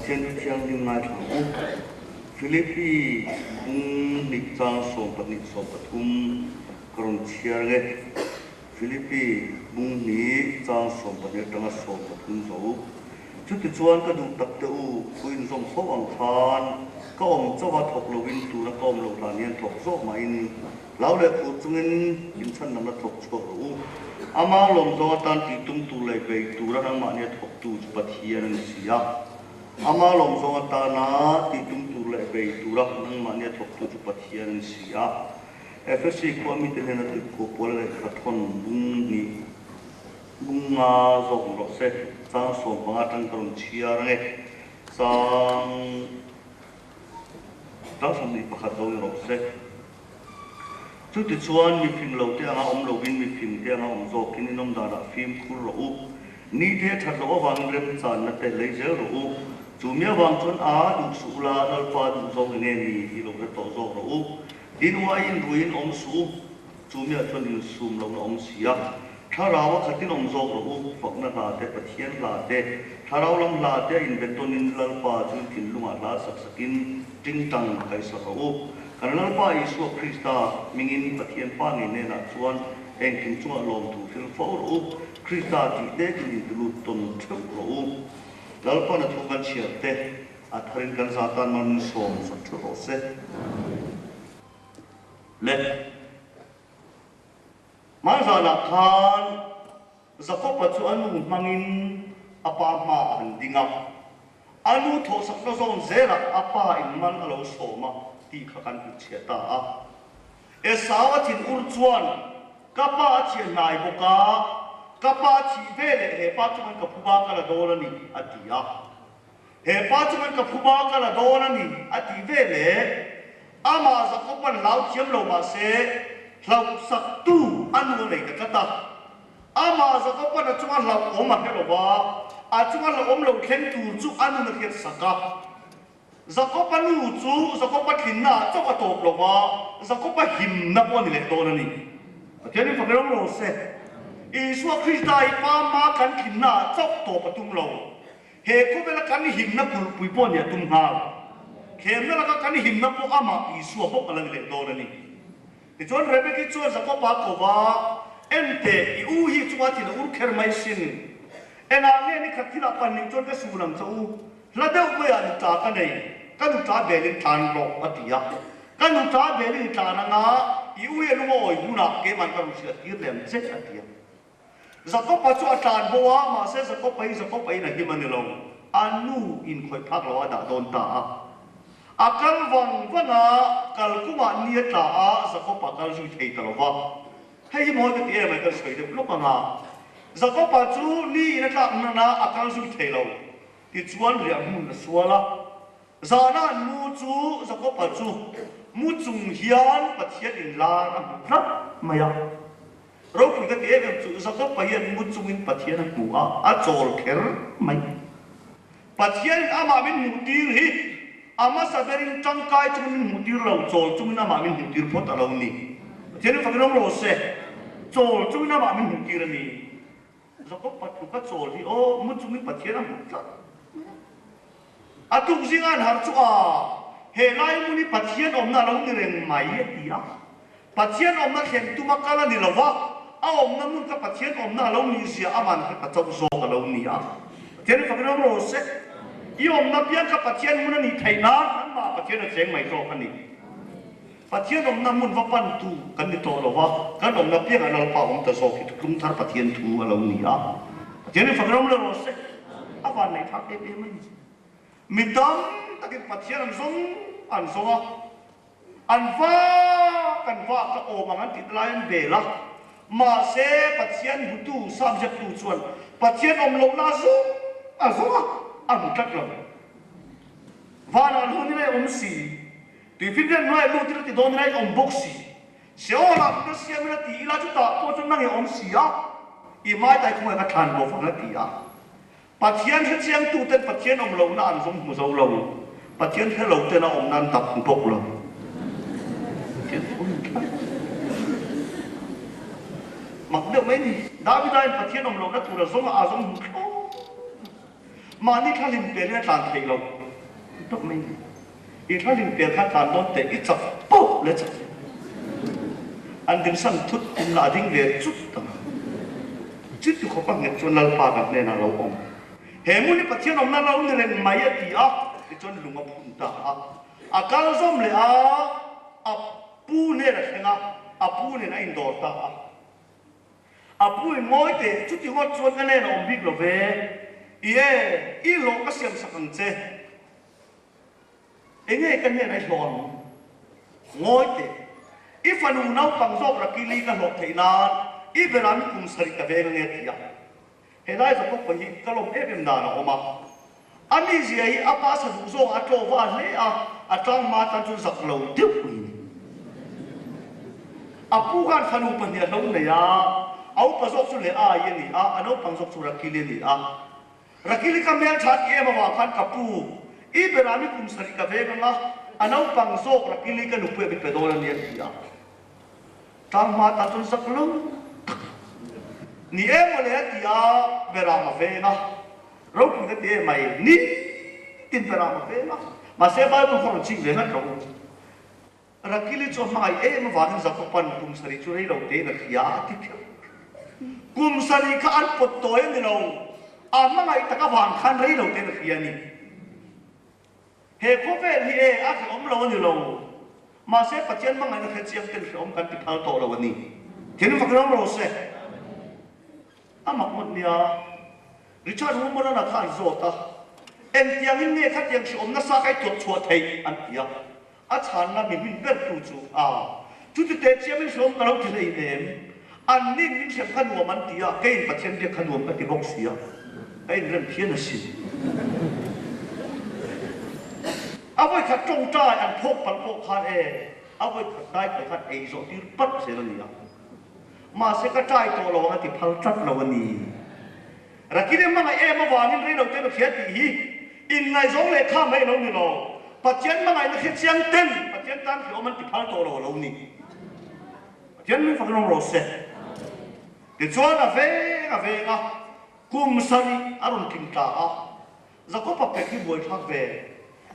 Pathian Thu Thianghlim ngaithla ang u. Philippi bung hnih chang 12 13 ka rawn chhiar nge. Philippi bung hnih chang 12 atanga 13 zo. Chutichuan ka duh tak te u, thu inzawm fo ang khan ka awm chauh a thawk loin tuna ka awm loh hlan hian thawk zawk mahin Hlau leh phur chungin inchhan lam la thawk chhuak rawh u. Ama lawm zawng atan tih tum tur leh bei tura nangmahnia thawktu chu Pathian a ni si a. Ama lawm zawng atana tih tum tur leh bei tura nangmahnia thawktu chu Pathian a ni si a. Efesi khua mite hnena tuikhuah pawl lehkha thawn bung hnih bung nga zawk rawh se. Chang 15 atang ka rawn chhiar ange. Chang. Chang 21 zo ni rawh se. Chutichuan mi fing lo te anga awm lovin mi fing te anga awm zawkin in awm danah fimkhur rawh u. Ni te that loh avangin remchanna te lei zel rawh u. Chu mi avang chuan a duh suh ula, Lalpa duh zawk enge ni tih lo hre tawh zawk rawh u. Tin uaiin ruiin awm suh u. Chu miah chuan insum lohna awm si a, Thlarau a khatin awm zawk rawh u, fakna hla te, Pathian hla te, Thlarau lam hla te a inbetawn-in Lalpa chu thinlungah hla sak sakin tingtang kaihsak rawh u. Kan Lalpa Isua Krista hmingin Pathian Pa ngei hnenah chuan engkim chungah lawmthu thil fo rawh u, Krista tih dekin intilut tawn theuh rawh u. Lalpa'n a thu kan chhiar te, a tharin kan za tan mal min sawm sak theuh rawh se. Le. Hmanzanah khan Jakob-a chu a nu hmangin a pa hma a han ding a, a nu thawhsakna zawn zelah a pa in man a lo sawm a tih kha kan hmuchhiah ta a. Esau a thin ur chuan ka pa a thiah hnai bawk a, ka pa thih ve leh he pa chuan ka phuba ka la dawn a ni, a ti a. He pa chuan ka phuba ka la dawn a ni, a tih ve leh Amah Jakob-a'n hlau thiam lo mah se, hlauhsaktu a nu a nei ta tlat a. Amah Jakob-a'n a chunga hlauhawm a hre lo va, a chunga hlauhawm lo thleng tur chu a nun a hriat sak a. Jakob-a nu chu Jakob-a tlinnaah chauh a tawp lo va, Jakob-a himna pawh a ni leh dawn a ni. Pathian in fak ram rawh se. Isua Krista hi Pa ma kan tlinnaah chauh tawp a tum lo. He khawvela kan himna kulhpui pawh nia tum nghal. Thlemna laka kan himna pawh amah Isua bawk a la ni leh dawn a ni. Tichuan Rebeki chuan Jakoba ko va, Enteh, i u hi chunga thin a ur kher mai sin. Engah nge ni khat thilah pahnih chuan ka sun ang che u? Hla deuh maiah nuta ka nei, ka nuta belin tlan rawh, a ti a. Ka nuta belin i tlan anga i u hi a lung a awi hunah keimah ka rawn hriat tir leh ang che, a ti a. Jakob-a chu a tlan bo a, mahse Jakob-a hi Jakob-a in a him a ni lo. A nu in khawih phak lo a dah dawn ta a. A kal vang vang a, kalkungah ni a tla a, Jakob-a kal zui thei ta lo va. Hei hi mawi ka ti em ai kan sawi deuh lawk ang a. Jakob-a chu ni in a tlak hnan a, a kal zui thei lo. Tichuan riah hmun a sual a. Zana an mu chu Jakob-a chu mu chung hian Pathian inlar a hmu tlat mai a. Ropui ka ti em em chu Jakob-a hian mu chungin Pathian a hmu a, a chawl kher mai. Pathianin amah min hmuhtir hi a hmasa berin tangkai chungin min hmuhtir lo, chawl chungin amah min hmuhtir phawt a lo ni. Pathianin fakin awm rawh se, chawl chungin amah min hmuhtir a ni. Jakob-a tluka chawl hi aw, mu chungin Pathian a hmu tlat mai a. A tuk zinga an harh chu a, he lai hmun hi Pathian awmna a lo ni reng mai a ti a. Pathian awmna thlen tuma kal a ni lo va, a awmna hmun kha Pathian awmna a lo nih zia aman kha ka chauh zawk a lo ni a. Pathian hi fakin awm rawh se. I awmna piang kha Pathian hmun a nih theih nan anmah Pathian a cheng mai zawk a ni. Pathian awmna hmun va pantu kan ni tawh lo va, kan awmna piangah Lalpa awm ta zawk hi thutlung thar Pathian thu a lo ni a. Pathian hi fakin awm leh rawh se. A van neih thlak em em a ni. Mi tam takin Pathian an zawng an zawng a, an vak an vak a, awm ang an tih lai an bel a. Mahse Pathian hmutu subject-tu chuan Pathian awm lohna a zawng a zawng a, a hmu tlat lo. Vanah lu ni lai awm si. Tuifinriat hnuaiah lut ila ti dawn ila i awm bawk si. Seolah mutna siam ila ti ila chutah pawh chuan nang i awm si a, i hmaitai khawngah ka thlan bawk ang a ti a. Pathian hrechiangtuten Pathian awm lohna an zawng hmu zo lo, Pathian hre loten a awmna an dap hmu bawk lo. Pathian awm tlat. Mak deuh mai ni. Davida-in Pathian awm lohna tur a zawng a, a zawng hmu thlawt. Mahni thla hlim pelin a tlan theih loh. tawp mai ni. I thlalin pel kha tlan dawn teh i chak poh leh chak zel. An dinsan thut tum lah a ding ve chut ang. Chuti khawp a nghet chuan Lalpa kan hnenah a lo awm. He hmun hi Pathian awmna lo ni reng mai a ti a, tichuan lung a phun ta a. A kal zawm leh a, a pu hnen a thleng a, a pu nen a indawr ta a. A pu in ngawi teh, chuti ngawt chuan ka nen a awm bik lo ve. I e, i hlawh ka siam sak ang che. Enge ka hnenah i hlawh ang? Ngawi teh, i fanu naupang zawk Rakili ka hlawh theih nan i berah mi kum sarih ka veng ange ti a. Helai Jakob-a hi ka lawm em em dan a awm a. A mizia hi a pa sa duh zawngah a tlaw va hle a, a tang hma tan chuan zak lo deuh mai a ni. A pu khan fanu pahnih a hlo nei a, a upa zawk chu Leai a ni a, a naupang zawk chu Rakili a ni a. Rakili ka hmeltha ti em avang khan ka pu, i berah mi kum sarih ka veng ang a, a naupang zawk Rakili ka nupui a min pe dawn a ni a ti a. Tlang hma tan chuan zak lo tak ni em mawle a ti a, berah a veng a, ropui ka ti em mai, nitin berah a veng a, mahse Bible kha rawn chik ve ngat rawh u. Rakili chu a hmangaih em avangin Jakoban kum sarih chu rei lo tein a hria a ti kher. Kum sarih kha an pawt tawi a ni lo, a hmangaih tak avang khan rei lo tein a hria a ni. He khawvel hi e, a hrehawm lo a ni lo. Mahse Pathian hmangaihna hre chiang ten hrehawm kan ti phal tawh lo a ni. Thil fak ram rawh se. A mak ngawt nia. Richard Womoran-a kha an zawt a, Engtiangin nge khatiang hrehawm nasa ka i tuah chhuah theih? an ti a. A chhanna mi hmin bertu chu a chuti teh chiamin hrehawm ka lo ti hlei nem. An nin min hrem kha nuam an ti a, keiin Pathian biak kha nuam ka ti bawk si a, ka inrem phian asin. A vawikhat tawngtai an phawk palh pawh khan e, a vawikhat dai pawh khan ei zawh tir palh zel a ni a. Mahse ka try tawh lo ang a ti phal tlat lo a ni. Rakin em hmangaih em avangin rei lo ten a hria tih hi inngaihzawng leh kha mai a lo ni lo. Pathian hmangaihna hre chiang ten Pathian tan hrehawm an ti phal tawh lo a lo ni. Pathian min fak rawng rawh se. Tichuan a veng a veng a, kum sarih a rawn tling ta a. Jakob-a pek hi buaithlak ve.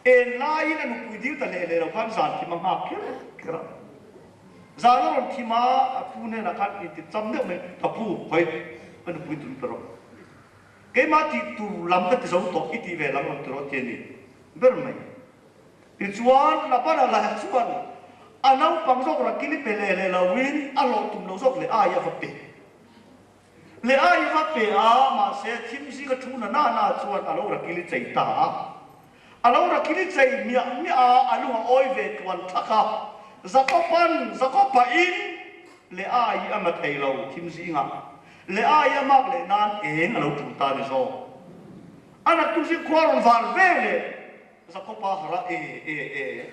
En laiin a nupui dil ta hle hle lo khan zan thim a nghak kher kher a. Zan a rawn thim a, a pu hnenah khan inti cham deuh mai, Ka pu, hawi, ka nupui tun pe rawh. Keimah tih tur lam ka ti zo tawh, i tih ve lam rawn ti rawh ti a ni ber mai. Tichuan, Labana lah chuan a naupang zawk Rakili pe leh leh loin a hlawh tum lo zawk leh ai a va pe. Leh ai va pe a, mahse thim zinga thu na na na chuan a lo Rakili chei ta a. A lo Rakili chei hmiah hmiah a, a lung a awi ve tluan thak a. Jakoban, Jakoba in leh ai a ma thei lo thim zingah leh ai a mak leh nan eng a lo tul ta ni zawk. A naktuk zing khua rawn var ve leh Jakoba harh a, E, e, e.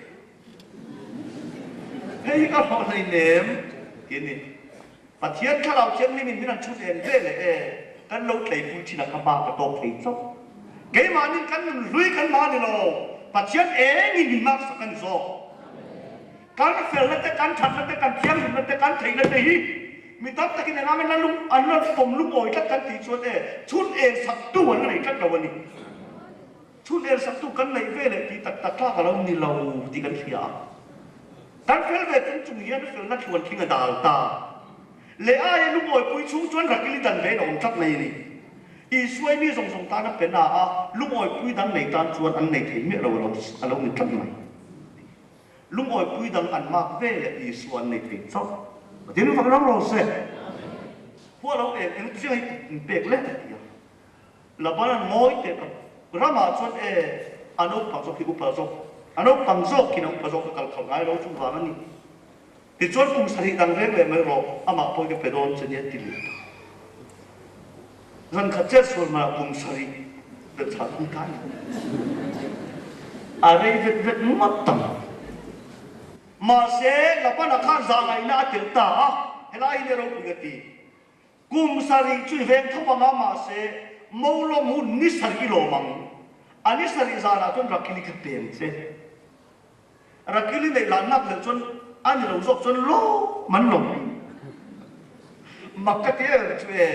Hei hi ka hlawh hleinem ti a ni. Pathian Thlarau Thianghlimin min an chhut en ve leh e, kan lo tleipui thin a kha hma ka tawk thei chauh. Keimahnin kan nun hlui kan hma ni lo, Pathian engin min maksak a ni zawk. Kan felna te, kan thatna te, kan thianghlimna te, kan theihna te hi mi tam takin eng angin an la pawm lungawi tlat kan tih chuan e, chhun en saktu an la nei tlat lo a ni. Chhun en saktu kan neih ve leh tih tak tak tlak a lo ni lo tih kan hria a. Kan fel ve chung chung hian felna thluan thing a dal ta. Leh aia lungawipui chhung chuan Rakili dan vein a awm tlat mai a ni. Isuai mi zawng zawng tan a pe na a, lungawipui dang nei tan chuan an nei thei miah lo a lo ni tlat mai. Lungawipui dang an mak ve leh Isua an nei thei chauh. Pathian fak ram rawh se. Khua lo eng eng chiang hi inpek leh a ti a. Laban ngawi teh ka ramah chuan e, a naupang zawk hi upa zawk, a naupang zawkin a upa zawk ka kal khalh ngai lo chuvang a ni. Tichuan kum sarih dang reng leh mai rawh, amah pawhin ka pe dawn che nia ti leh ta. Zan khat chet sual hmanah kum sarih belhchhah hun ta a ni. A rei vet vet ngawt ang. Mahse, Labana khan zahngaihna a telh ta a, helai hi nia ropui ka ti. Kum sarih chu i veng tho ang a, mahse, mo lawm hun ni sarih i lawm ang. A ni sarih zanah chuan Rakili kha peng che. Rakili neih lah nak leh chuan a ni lo zawk chuan lawm an lawm. Mak ka ti em chu e,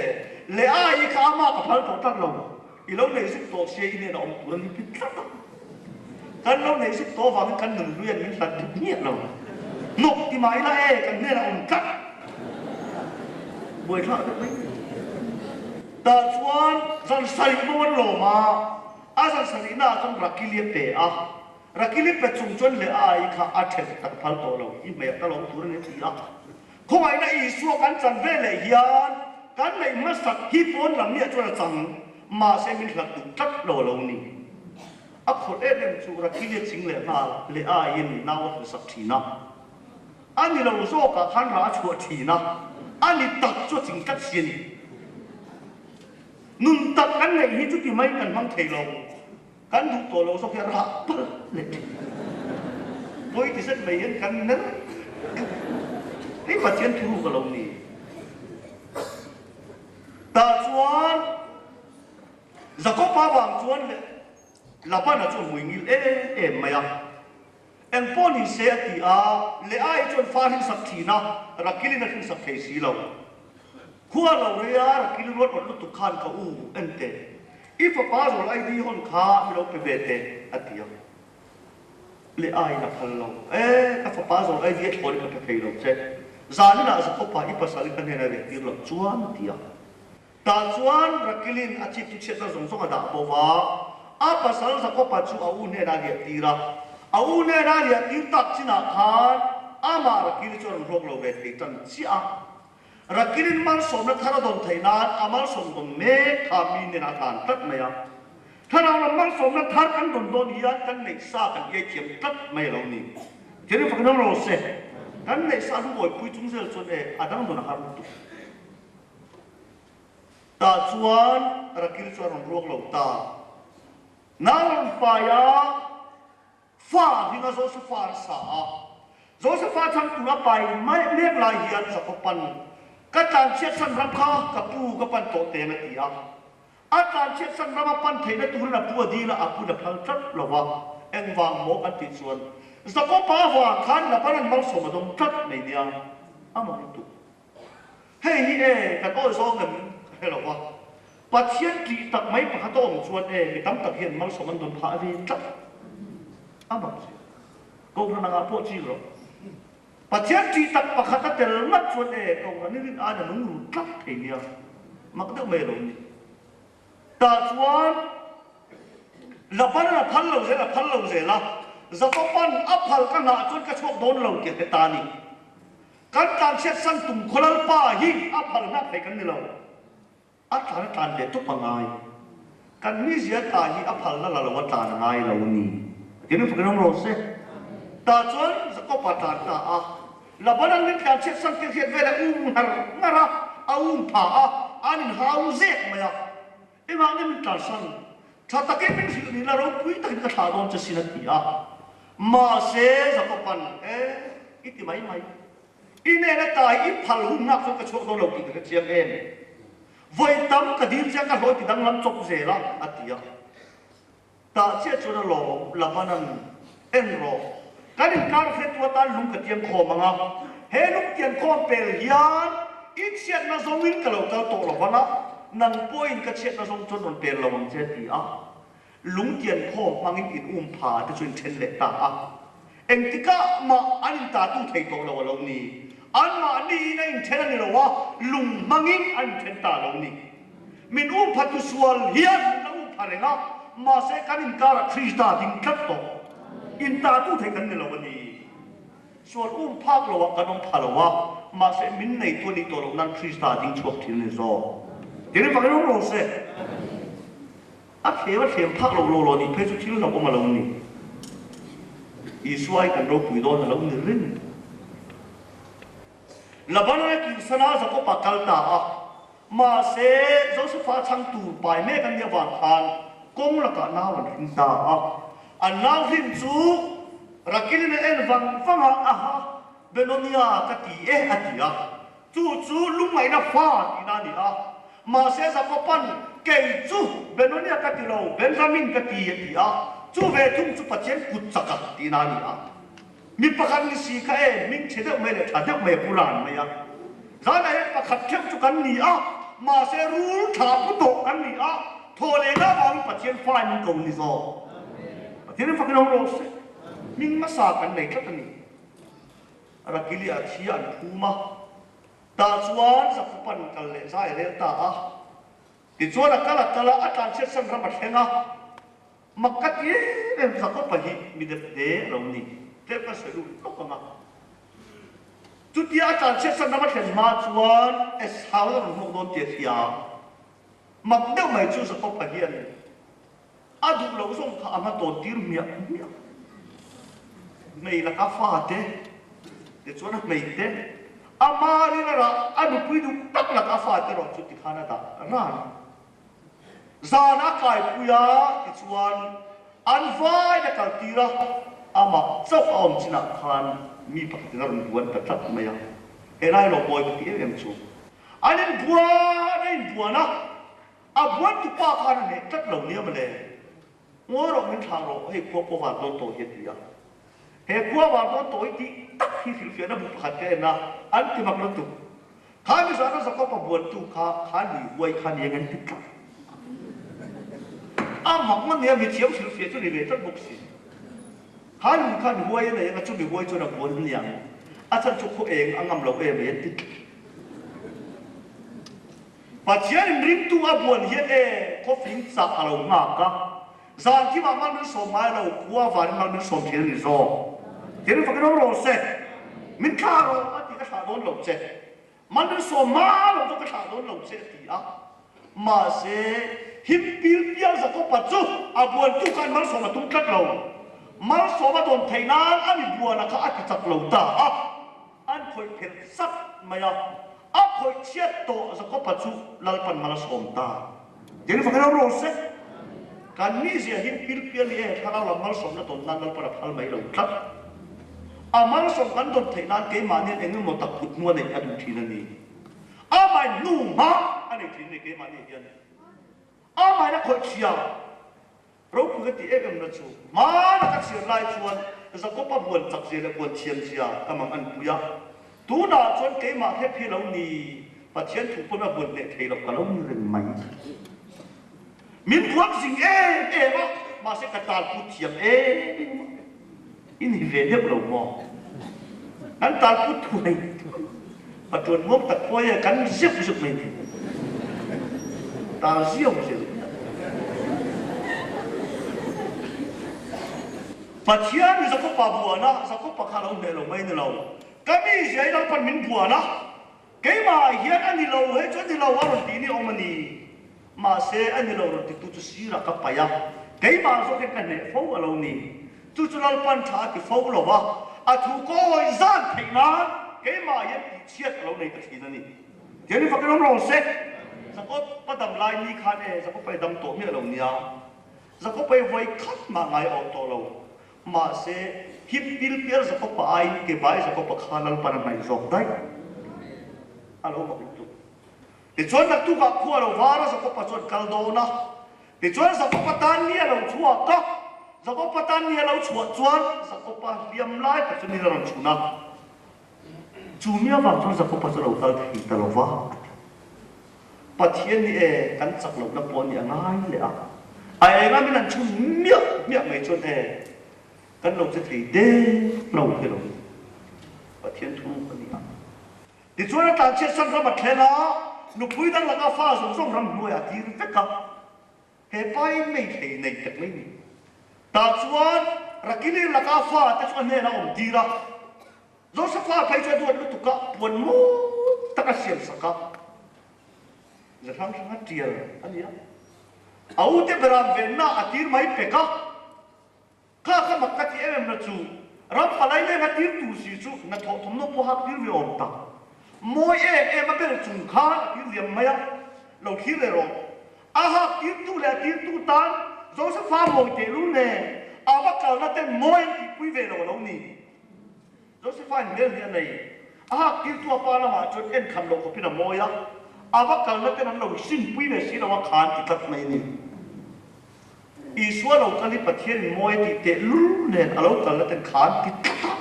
leh ai kha ama ka phal tawh tlat lo, i lo nei zuk tawh sia i hnenah awm tur a ni ti tlat a. Kan lo neih zuk tawh avangin kan nun hluian min hlat duh miah lo. Hnawk ti mah ila e, kan hnenah awm tlat. Buaithlak deuh mai mai. Tah chuan zan sarih bo an lawm a, a zan sarihnaah chuan Rakili a pe a. Rakili pe chung chuan leh a ai kha a then tak phal tawh lo, i hmeiah ka lo tur a ni a ti a. Khawngaihna Isua kan chan ve leh hian kan neih hmasak hi pawn lam miah chuan a chang, mahse min hlat duh tlat lo a lo ni. A khawlh em em chu Rakili a ching leh nghal leh aiin nau a hmusak thin a. A ni lo zawkah khan rah a chhuah thin a, a ni tak chu a ching tlat si a ni. Nun tak kan neih hi chuti mai kan hmang thei lo. Kan duh tawh lo zawk hi a rah palh leh thin. Pawi ti zet mai hian kan ner Hei Pathian thu ka lo ni. Tah chuan Jakob-a vang chuan leh Labana chu a hmui ngil em em mai a. Eng pawh ni se a ti a, Leah-i chuan fa hrinsak thin a, Rakilin a hrinsak thei si lo. Khua lo rei a, Rakil ruat awt lutuk khan ka u, en teh. I fapa zawl ID hawn kha mi lo pe ve teh, a ti a. Leah-in a phal lo. E, ka fapa zawl ID a thlawn i ka pe thei lo che. Zaninah Jakob-a i pasal i ka hnena riah tir loh chuan, a ti a. Tah chuan Rakilin a chip chu chhiatna zawng zawng a dah bo va, a pasal Jakoba chu a u hnenah a riah tir a. A u hnena a riah tir tak chinah khan amah Rakili chu a rawn hlawk lo ve thei tan chiah a. Rakilin malsawmna thar a dawn theih nan a malsawm dawn mek kha mi hnenah a tlan tlat mai a. Thlarau lam malsawmna thar kan dawn dawn hian kan neih sa kan iai thiam tlat mai a lo ni. Thianghlim fak in awm rawh se. Kan neih sa lungawipui chung zel chuan e a dang dawn a har lutuk. Tah chuan Rakil chu a rawn ruak lo ta. Nau rawn fai a, fa hminga Josefa an sa a. Josefa chhang tur a pai mek lai hian Jakob-a'n, Ka tlanchhiatsan ram kha ka pu ka pan tawh teng a ti a. A tlanchhiatsan ram a pan theihna turin a pu a dil a, a pun a phal tlat lo va. Engvang maw kan tih chuan Jakob-a avang khan Laban-a'n malsawm a dawng tlat mai nia, a mak lutuk. Hei hi e, kan awi zawng em ka hre lo va, Pathian ṭih tak mai pakhat a awm chuan e, mi tam tak hian malsawm an dawn phah ve tlat. A mak che. Kohhran angah pawh ching rawh. Pathian ṭih tak pakhat a tel ngat chuan e, Kohhran i rin aiin a nung ru tlat thei nia. Mak deuh mai a lo ni. Tah chuan Laban-an a phal lo zel, a phal lo zel a, Jakob-an a phal ka nghah chuan ka chhuak dawn lo tih a hre ta a ni. Kan tlanchhiatsan tum khaw Lalpa hi a phal hnak thei kan ni lo. A tlan a tlan ve tawp a ngai. Kan mizia ta hi a phalna la lo a tlan a ngai lo ni. Pathian in fakin awm rawh se. Tah chuan Jakob-a tlan ta a. Laban-an min tlanchhiatsan tir hriat velah um ngar ngar a, a um pha a, an inhau zek mai a. Engah nge min tlansan? Tha takin min hrilh ni la, ropui takin ka thlah dawn che sin a ti a. Mahse, Jakob-a'n, E, i ti mai mai. I nen a tai i phal hun nghak chuan ka chhuak dawn lo tih ka hre chiang em? Vawi tam ka dil chiang ka hlawi ti danglam chawp zel a, a ti a. Tah chiah chuan a lawm, Laban-a'n, En rawh, kan inkar hretu atan lung ka tiang khawm ang a, he lung tian khawm pel hian i chhiatna zawngin ka lo kal tawh lo vang a, nang pawhin ka chhiatna zawng chuan rawn pel lo ang che, a ti a. Lung tian khawm hmangin in um pha te chu in then leh ta a. Engtikah mah an intatu thei tawh lo a lo ni. Anmahniin a inthen a ni lo a, lung hmangin an inthen ta a lo ni. Min um pha tu sual hian min la um pha reng a, mahse kan inkarah Krista ding tlat tawh. Intatu thei kan ni lo a ni. Sual um phak lo ah kan awm pha lo a, mahse min neitu a nih tawh loh nan Krista ding chhuak thin a ni zawk. Tin, fakin awm rawh se. A thlem a thlem phak lo lo lo nih phei chu thil hlauhawm a lo ni. Isua hi kan ropui dawn a lo ni reng. Laban-a kirsan a Jakob-a kal ta a, mahse Josefa chhang tur pai mek an nih avang khan kawng lakah nau an hring ta a. An nau hrin chu Rakilin a en vang vang a, Aha, Benonia ka ti e a ti a. Chu chu lungngaihna fa tihna a ni a. Mahse Jakoban, Kei chu Benonia ka ti lo, Benjamin ka ti, a ti a. Chu ve thung chu Pathian kut chaka tihna a ni a. Mi pakhat ni si kha e, hming chhe deuh mai leh tha deuh mai a pu ran mai a. Zanah hian pakhat theuh chu kan ni a, mahse rul tha pu tawh kan ni a, thawh lehna avangin Pathian fa in min ko ni zawk. Tin fakin awm rawh se. Hming hmasa kan nei tlat a ni. Rakili a thi an phum a, tah chuan Jakoba'n kal leh zai a rel ta a. Tichuan a kal a kal a, a tlanchhiatsan ram a thleng a. Mak ka ti em em Jakoba hi mi dep hle a lo ni. Tlem kan sawi lut lawk ang a. Chutia a tlanchhiatsan ram a thlen hma chuan Esau a rawn hmuak dawn tih a hria. Mak deuh mai chu Jakoba hian a duh loh zawng kha a hma tawn tir hmiah hmiah. Hmei laka fate tichuan a hmei te, ama ril a rah a nupui duh tak laka fate erawh chu tikhan a dah ran a. Zan a kaipui a tichuan an vain a kaltir a, amah chauh a awm chinah khan mi pakhatin a rawn buan ta tlat mai a, helai lo mawi ka ti em em chu. An inbuan a inbuan a, a buantupa khan a hneh tlat lo nia mawle. Ngawi rawh min thlah rawh, hei khua pawh van dawn tawh hi a ti a. He khua van dawn tawh hi tih tak hi hrilhfiahna bu pakhat ka en a, an ti mak lutuk. Kha mizana Jakob-a buantu kha kha lui huai kha nia ngen ti tlat. A mak ngawt nia mithiam hrilhfiah chu ni ve tlat bawk si. Kha lui khan huai a nei anga chumi huai chuan a buan hniang. A chhan chu khaw eng a ngam lo em mai an ti tlat. Pathian in ringtu a buan hian e khawfing chah a lo nghak a, zan thimah mal min sawm ngai lo, khua vanin mal min sawm thin a ni zawk. Tin fakin awm rawh se, min thlah rawh a ti ka thlah dawn lo che, mal min sawm hma lo chu ka thlah dawn lo che a ti a. Mahse, him pil pial Jakoba chu a buantu khan malsawm a tum tlat lo. Malsawm a dawn theih nan a mi buana kha a ti chak lo ta a. An khawih phelh sak mai a, a khawih chhiat tawh Jakoba chu Lalpan mal a sawm ta. Tin fakin a rawh se. Kan mizia hi pilpial hi e, thlarau lam malsawmna dawn nan Lalpan a phal mai lo tlat. A malsawm kan dawn theih nan keimahnian eng emaw tak kut hnu a neih a duh thin a ni. Amahin hnu hma a nei thin a ni keimahni hian. Amahin a khawih chhia. Ropui ka tih em em na chu, hmana ka chhiar lai chuan Jakob-a buan chak zia leh buan thiam zia ka mang an pui a. Tunah chuan keimah hlep hi lo ni, Pathian thu pawn a buan hneh thei loh ka lo ni reng mai. Min buan zing em em a, mahse ka talput thiam em em a. I ni ve deuh lo maw? Kan talput thuai thuai. Patuan muang tak pawh e kan zeuh zeuh mai ni. Tal ziau zel. Pathian Jakoba buan a, Jakoba kha lo hneh lo mai ni lo. Ka mizia i Lalpan min buan a, keimah hian a ni lo, hei chu a ni lo a rawn tih ni awm a ni. Mahse, a ni lo rawn titu chu sirah ka paih a, keimah zawk hian ka hneh fo a lo ni. Chu chu Lalpan tha a ti fo lo va, a thu ka awi zan theih nan keimah hian tihchhiat a lo nei ta thin a ni. Tiangin fakin awm rawh se. Jakob-a dam lai ni khan e, Jakob-a i dam tawh miah lo nia. Jakob-a i vawi khat mah ngai awh tawh lo. Mahse, hip pil pial Jakob-a aiin ke bai Jakob-a kha Lalpan a hnaih zawk daih. A lo mak lutuk. Tichuan naktukah khua lo var a, Jakob-a chuan kal dawn a. Tichuan Jakob-a tan ni a lo chhuak a, Jakob-a tan ni a lo chhuah chuan Jakob-a hliam lai tak chu ni a rawn chhun a. Chu mi avang chuan Jakob-a chu lo kal thei ta lo va, a ti. Pathian ni e, kan chak lohna pawh ni a ngai leh a. A enga min han chhun miah miah mai chuan e, kan lo che thei dek lo hi lo ni. Pathian thu a ni a. Tichuan a tlanchhiatsan ram a thleng a, nupui dang laka fa zawng zawng ram hnuaiah a tir vek a. He pa hi meithei nei tak mai ni. Tah chuan Rakili laka fa te chu a hnenah a awm tir a. Josefa phei chu a duat lutuk a, puan mawi tak a siam sak a. Ze hrang hrang a tial a ni a. A ute beram venna a tir mai pek a. Kha kha mak ka ti em em na chu, ram palai leng a tir tur si chu hnathawh thawmhnaw pawh hak tir ve awm tak. Mawi em em a bel chung khan a tir liam mai a, lo thlir leh rawh. A hak tirtu leh a tirtu tan Josepha mawi tehlul nen a va kalna ten mawi an tihpui ve lo a lo ni. Josepha in hmel hi a nei. A hak tirtu a pa lamah chuan en kham loh khawpin a mawi a, a va kalna ten an lo hrinpui ve si lo a khan ti tlat mai a ni. Isua lo kal hi Pathian in mawi a tih teh lul nen a lo kalna ten khan ti tlat a,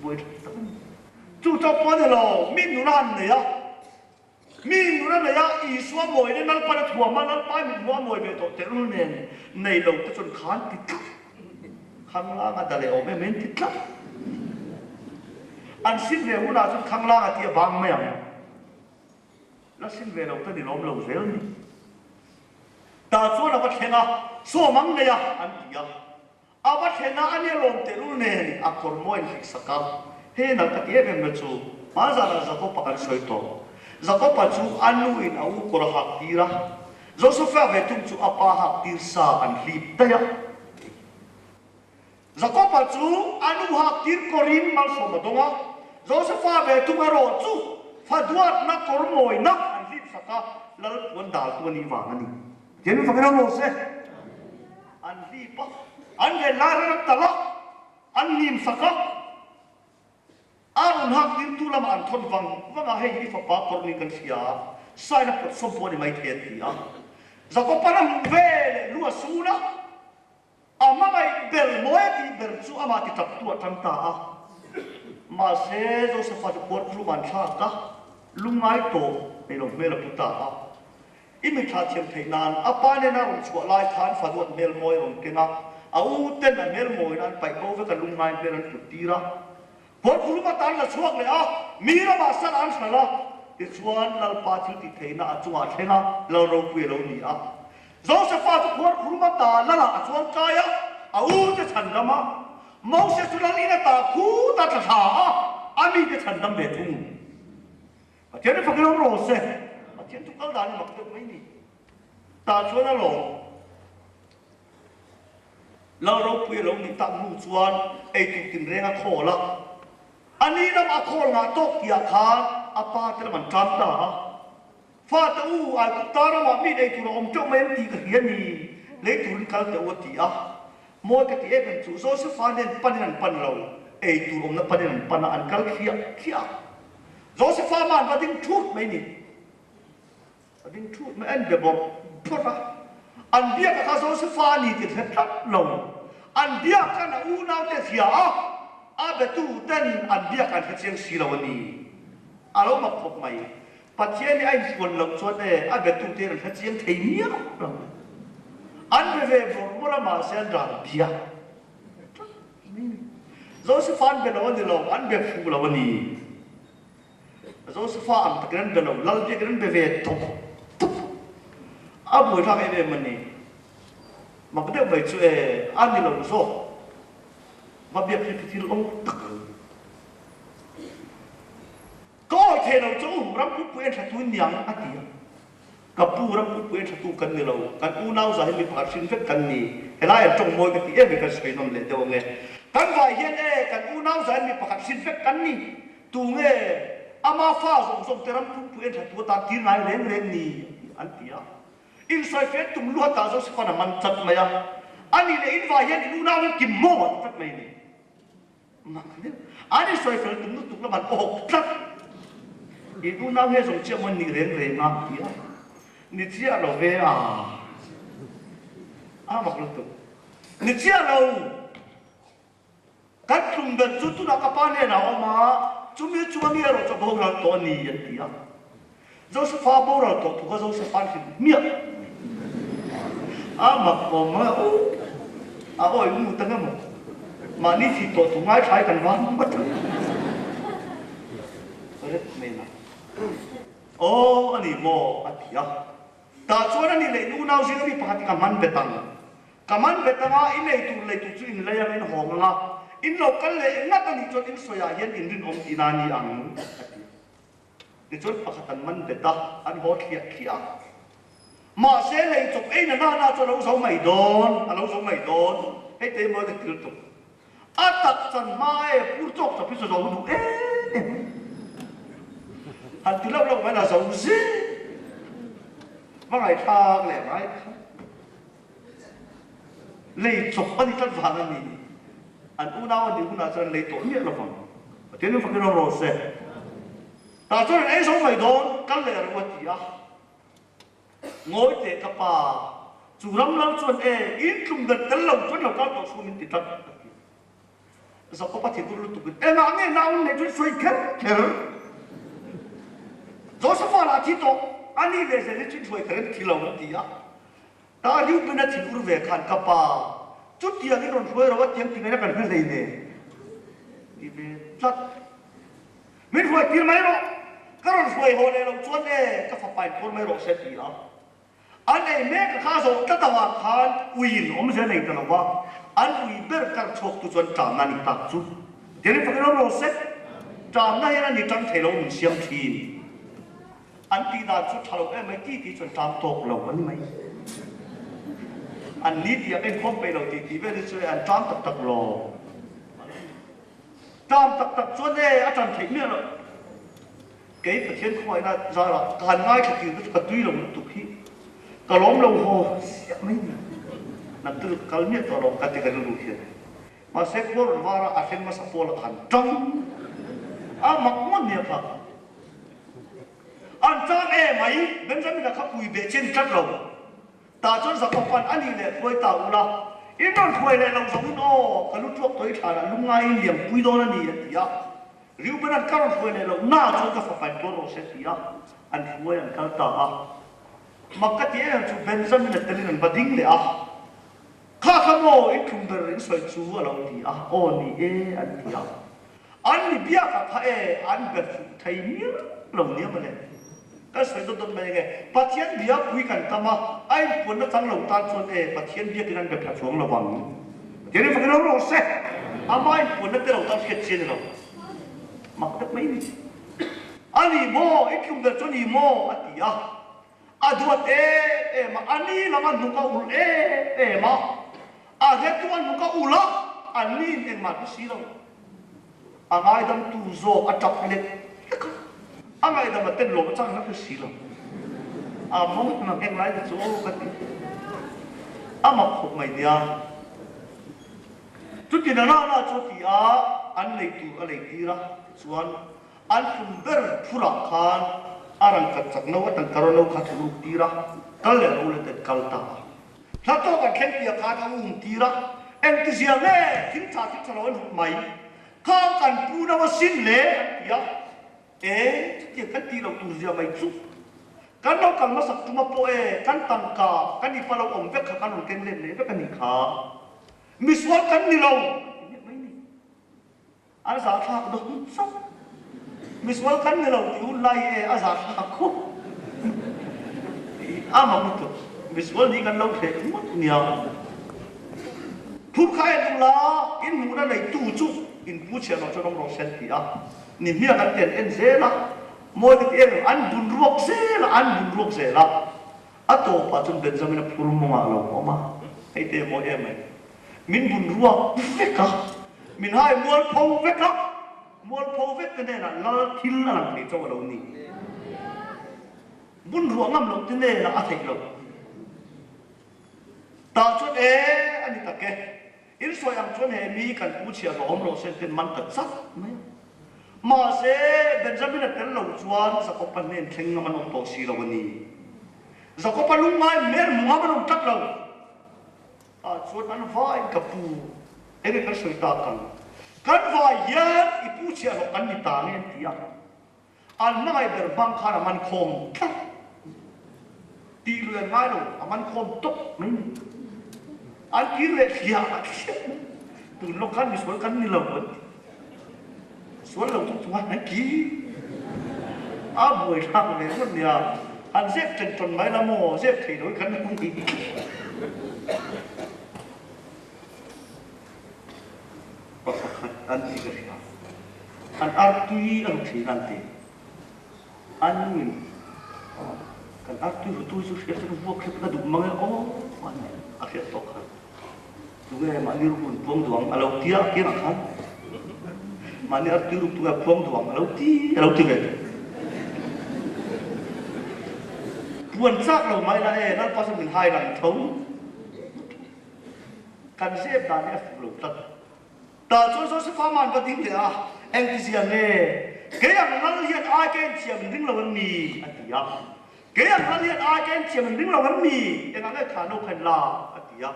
buai thlak tak a ni. Chu chauh pawh a ni lo, mi nula han nei a. Mi nun a nei a, Isua mawina Lalpan a thuam a, Lalpa mit hmuh a mawi ve tawh tehlul nen nei lo te chuan khan ti tlat. Khanglang a da leh awm em em ti tlat. An sim ve hunah chuan khanglang a ti a bang mai ang. La sim ve lo te ni lawm lo zel ni. Tah chuan a va thleng a, sawm ang nei a, an ti a. A va thlen a, a nia lawm tehlul nen a kawr mawi an hlik sak a. He nalh ka ti em em na chu hmanzanah Jakopa kan sawi tawh. Jakopa chu a nu in a u kawr a hak tir a, Josefa ve thung chu a pa hak tir sa an hlip daih a. Jakopa chu a nu hak tir kawrin malsawm a dawng a, Josefa ve thung erawh chu fa duatna kawr mawina an hlip sak a, lal puan daltu a nih vang a ni. Tin fakin awm rawh se. An hlip a, an ven lai ran an talh a, an hnim sak a, a rawn hak tirtu lamah an thawn vang vang a, hei hi i fapa kawr niin kan hria a, sain a pawt sawm pawh a ni maithei an ti a. Jakoban a hmuh ve leh lu a sun a. A hmangaih ber mawi a tih ber chu amah ti tap tu a tang ta a. Mahse, Josefa chu khuar khulum an thlak a, lungngai tawh nei lo hmel a pu ta a. I mitthla thiam theih nan a pa nena rawn chhuah lai khan faduat hmel mawi a rawn keng a, a u ten a hmel mawina an paih bo vek a lungngai hmel an put tir a. Khuar khulum atan la chhuak leh a, mi ramah sal an hralh a, tichuan Lalpa thil tih theihna a chungah a thleng a, Lal ropui a lo ni a. Josefa chu khuar khulum ata Lalah a chuan kai a, a u te chhandam a. Moses chu Lal in ata khut a tla thla a, a mite chhandam ve thung. Pathian hi fakin awm rawh se. Pathian chu kal dan hi mak deuh mai ni. Tah chuan a lawm. Lal ropui a lo nih tak hnu chuan eitur tinreng a khawl a, a ni lam a khawl ngah tawk tihah khan a pa te lam an tan ta a. Fate u, Aigupta ramah mi eitur a awm teuh mai em tih ka hria ni, lei turin kal teh u a ti a. Mawi ka ti em em chu Josefa nen panin an pan lo, eitur awmna panin an pan a, an kal thliah thliah a. Josefa mah an va ding thut mai ni. A ding thut mai, a inbe bawrh bawrh a. An biak a kha Josefa a ni tih hre tlat lo. An biak khan a unaute hria a, a betu ten an biak an hre chiang si lo a ni. A lo mak khawp mai. Pathian hi a inhruan loh chuan e, a betu te an hre chiang thei miau lo. An be ve bawrh bawrh a, mahse an ral biak tlat mai a ni. Josefa an be lo a ni lo, an be fuh lo a ni. Josefa ang takin an be lo, lal biakin an be ve tawp tawp. A buaithlak em em a ni. Mak deuh mai chu e, a ni lo zawk. Va biak hi thil awm tak a ni. Ka awi thei lo chu u, ram pumpui en thatu in niang a ti a. Ka pu, ram pumpui en thatu kan ni lo, kan unau za hi mi pakhat hrin vek kan ni. Helai an tawng mawi ka ti em hi kan sawi nawm leh deuh ange. Kan vai hian e, kan unau za hi mi pakhat hrin vek kan ni. Tu nge ama fa zawng zawng te ram pumpui en thatu atan tir ngai reng reng ni an ti a. Insawifiah tum luatah Joseph-a'n a man chat mai a, Ani leh in vai hian in unau in kim maw a ti tlat mai a ni. Mak deuh. An insawifel tum lutuk lam an awk tlat. In unau he zawng chiah maw an nih reng reng a ti a. Ni chiah lo ve a. A mak lutuk. Ni chiah lo. Kan tlum ber chu tunah ka pa hnenah a awm a, chumi chunga mi erawh chu a boral tawh a ni an ti a. Josefa boral tawh thu kha Josefa an hrilh hmiah mai. A mak awm a, u a awi ngut ang emaw? Mahni thih tawh thu ngaithlai kan vang ngawt ang. Rep mai na. Aw a ni maw? a ti a. Tah chuan a ni leh in unau zinga mi pakhat hi ka man bet ang. Ka man bet anga i nei tur lei tur chu in lei ang in hawng anga in lo kal leh ngat a nih chuan in sawiah hian in rinawm tihna a ni ang a ti. Tichuan pakhat an man bet a, an haw thliah thliah a. Mahse lei chawp ei na nana chu a lo zo mai dawn, a lo zo mai dawn. Hei te mawi ka til tuk. A tak chan hma e, pur chawk chawp hi chu zo duh em em. Han ti loh loh mai la zo zing. Va ngaihthlak leh ngai kha. Lei chawp a ni tlat vang a ni. An unau a nih hunah chuan an lei tawh miah lo vang. Pathian in fakin awm rawh se. Tah chuan an ei zo mai dawn, kal leh rawh u a ti a. Ngawi teh ka pa, chu ram lal chuan e, in tlum ber tel lo chuan lo kal tawh suh min ti tlat a ti. Jakob a thinur lutuk in engah nge nau in neih chuan sawi kher kher. Josefa lah. a thi tawh, a nih leh zel hi chu inhruai ka rem thi lo an ti a. Ta Reuben-a thin ur ve khan ka pa, chutiang in rawn hruai ro a tiang ti ngaihna kan hre hlei nen ti ve tlat. Min hruai tir mai rawh, ka rawn hruai haw leh loh chuan e, ka fapa in tuar mai rawh se ti a. An ei mek a kha zawh tlat avang khan uiin awmze a nei ta lo va, an ui ber kar chhuaktu chuan ṭamna a nih tak chu. Tiangin fakin awm rawh se, ṭamna hian a ni ṭang thei lo min siam ṭhin. An tih dan chu ṭha lo em mai ti tih chuan ṭam tawk lo a ni mai. An ni tih ah ka inkhawm peih lo tih tih vel hi chu e an ṭam tak tak lo. Ṭam tak tak chuan e a ṭan theih miah loh. Kei Pathian khawngaihna zarah ka han ngaithla tir te chu ka tui lo lutuk hi ka lawm lo haw siah mai ni. Naktuk ka kal miah tawh lo ka ti ka rilru hian. Mahse khua rawn var a, a thleng hmasa pawl a han tang a, mak ngawt nia kha. An tang e mai, Benjamin-a kha pui beh chi a ni tlat lo. Tah chuan Jakob-a'n a nih leh hruai ta ula, in rawn hruai leh lo zawngin aw, ka lu tuak tawh i thlanah lungngaiin liam pui dawn a ni, a ti a. Reuben-a'n ka rawn hruai leh loh na chuan ka fapain tuar rawh se, a ti a. An hruai an kal ta a. Mak ka ti em em chu Benjamin-a telin an va ding leh a. Kha kha maw in tlum ber in sawi chu a lo ti a, aw ni e an ti a. An mi biak ah kha e an be fuh thei mial lo nia mawle. Kan sawi dawt dawt mai ange, Pathian bia pui kan tam a, a inpuanna chang lo tan chuan e Pathian biakin an be pha chuang lo vang. Pathian in fakin awm rawh se, ama inpuanna te lo tan hriat chi a ni lo. Mak deuh mai ni. A ni maw, in tlum ber chu a ni maw a ti a. A duat em em a, a ni lam a hnuk a ulh em em a, a hretu a hnuk a ulh a, a niin engmah hre si lo. A ngaidamtu zawk a tap lek lek a, a ngaihdam a ten lawm a chang na hre si lo. A mawng a ngheng lai te chu aw ka ti. A mak khawp mai nia. Chuti na na na chu a ti a, an lei tur a lei tir a, tichuan An tum ber phurah khan a rangkhat chak no a tangka rawn lo kha thu ruk tir a, kal leh ro let an kal ta a. Hla tawk an thleng piah khan a um tir a, engtizia nge thil tha thil tha lo an hmuh mai, khang kan pu no a sin le an ti a, e chutiang kan tih loh tur zia mai chu kan lo kal hmasak tuma pawh e kan tangka kan ipa lo awm vek kha kan rawn ken let leh vek a nih kha, misual kan ni lo an ti miah mai ni. A zahthlak dawn chauh. Misual kan ni lo tih hun lai hi e a zahthlak khawp. A mak lutuk. Misual nih kan lo hreh ngawt nia. Phur kha en ula, in hmuhna neitu chu in pu chhiah loh chuan awm rawh se an ti a. Ni hmiak an ti an en zel a, mawi ka ti em em, an bun ruak zel a, an bun ruak zel a. A tawpah chuan Benjamin-a phur mawngah a lo awm a, hei te mawi em mai. Min bun ruak vek a, min hai mualpho vek a, mualpho vek te hnenah lal thil a lang thei chauh a lo ni. Bun ruah ngam loh te hnenah a theih loh. Tah chuan e a ni tak e, in sawi ang chuan he mi kan pu chhiah hlawhawm rawh se an ten man ta chat mai a. Mahse, Benjamin-a tel lo chuan Jakob-a hnen thleng ngam an awm tawh si lo a ni. Jakob-a lungngai hmel hmu ngam an awm tlat lo. Ah chuan an vaiin ka pu, enge kan sawi tak ang? Kan vai hian i pu chhiahhlawh kan ni ta nge an ti a. An hmangaih ber hmang khan a man khawm tlat. Tih lui an ngai lo, a man khawm tawp mai ni. An kir leh thliah a thliah mai. Tun lawk khan misual kan ni lo an ti. Sual lo chu chuan an ki a buai thlak ve ngawt nia, han zep chen tawn mai la maw, zep thei lo hi kan lo ni. Pakhat an ti ka hria, an artui a ru thin an ti. An nuin kan artui rutu chu hriat chuan vuak hrep ka duh mang e aw an ti a hriat tawh khan. Tunge mahni rukun puang duang a lo ti a kiangah khan mahni artui ruk tunge puang duang a lo ti a lo ti ve. Puan chak lo mai la e Lalpa chuan min hai lang tho. Kan zep dan hi a fuh lo tlat. Tah chuan Josefa man va ding leh a, Engtizia nge? Kei ang lal hian ai ka enthiam in ring lo em ni? a ti a. Kei ang lal hian ai ka enthiam in ring lo em ni? Engah nge thah no khan la? a ti a.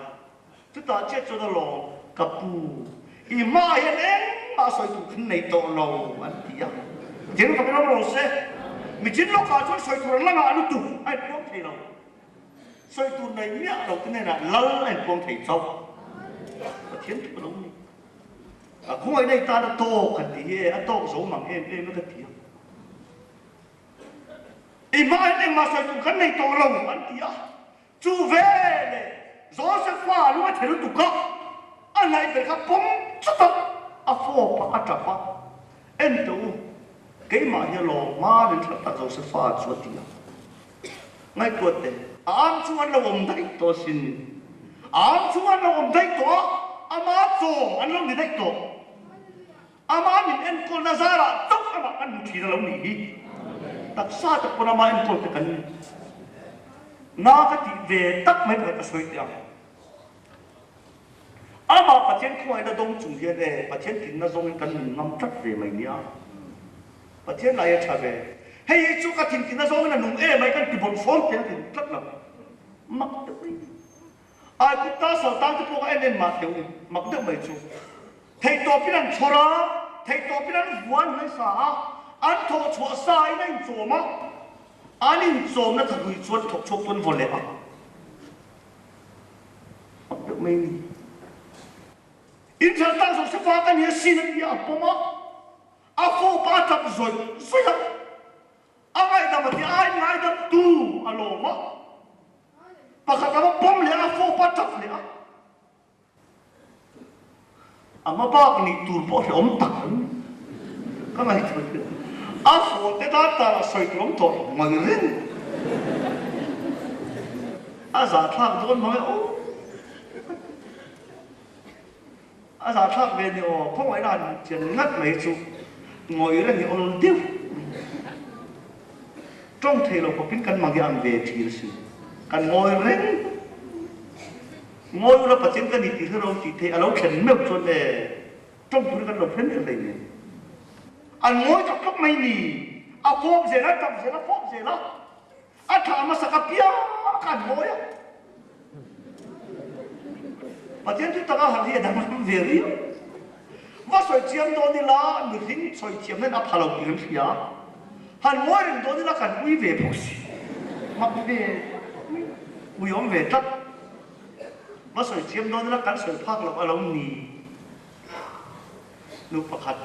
Chutah chiah chuan a lawm, Ka pu, i hmaah hian engmah sawi tur khan nei tawh lo, an ti a. Ding fakin awm rawh se. Michin lawkah chuan sawi tur an la ngah lutuk a inpuang thei lo. Sawi tur nei miah lo te hnenah lal a inpuang thei chauh. Pathian thu ka lo ni. A khawngaihna i tan a tawk han tih hi e, a tawk zo mang em em a ka ti a. I hmaah hian engmah sawi tur kan nei tawh lo an ti a. Chu veleh Josefa lung a chhe lutuk a, a hnaih ber kha pawm chawt a, a fawp a, a tap a. En teh u, keimah hi a lawm hma nen that tak Josefa chu a ti a. Ngaihtuah teh, a am chung an lo awm daih tawh asin. A am chung an lo awm daih tawh a, ama chawm an lo ni daih tawh. Amah min enkawlna zarah chauh amah kan hmu thin a lo nih hi. Taksa tak pawn amah enkawl te kan ni. Na ka tih ve tak mai pakhat ka sawi teh ang. Amah Pathian khawngaihna dawng chung hian e Pathian tlinna zawngin kan nun ngam tlat ve mai nia. Pathian lai a tha ve. Hei hi chu ka thintinna zawngin a nung em ai kan ti bawlh sawm teh a ti tlat lo. Mak deuh mai. Aigupta saltan te pawh ka en en mah deuh mak deuh mai chu. Theihtawpin an chhawr a, theihtawpin an vuan hmaisa a, an thawh chhuah sa in a inchawm a, an inchawmna thahlui chuan thawk chhuak chu an vaw leh a. Mak deuh mai a ni. Inthlan tak Josefa ka ni asin a ti a, a pawm a, a fawp a, a tap zawih zawih a. A ngaihdam a ti a, a inngaidam tu a lawm a. Pakhat a va pawm leh a, a fawp a, a tap leh a. A hmabak nih tur pawh hrehawm tak an ni. Ka ngaihtuah hian a phone te tan tan a sawi tur awm tawh lo ngawi reng. A zahthlak dawn mang e aw. A zahthlak ve ni aw, khawngaihna han chian ngat mai chu ngawi reng hi awl deuh mai. Tawng thei lo khawpin kan mang hi ang ve thin asin. Kan ngawi reng. Ngawi ula Pathian ka ni tih hre ro tih theih a lo thlen meuh chuan e tawng turin kan lo hre miah hlei nen. An ngawi tak tak mai ni. A fawp zel a, tap zel a, fawp zel a. A thlah hmasak apiang kha an ngawi a. Pathian chu taka harh hi a danglam ve riau. Va sawi chiam dawn ila mihring sawi thiam hian a pha lo tih kan hria. Han ngawi reng dawn ila kan ui ve bawk si. Mak ve ui awm ve tlat. Va sawi chiam dawn ila kan sawi phak loh a lo ni. Nu pakhat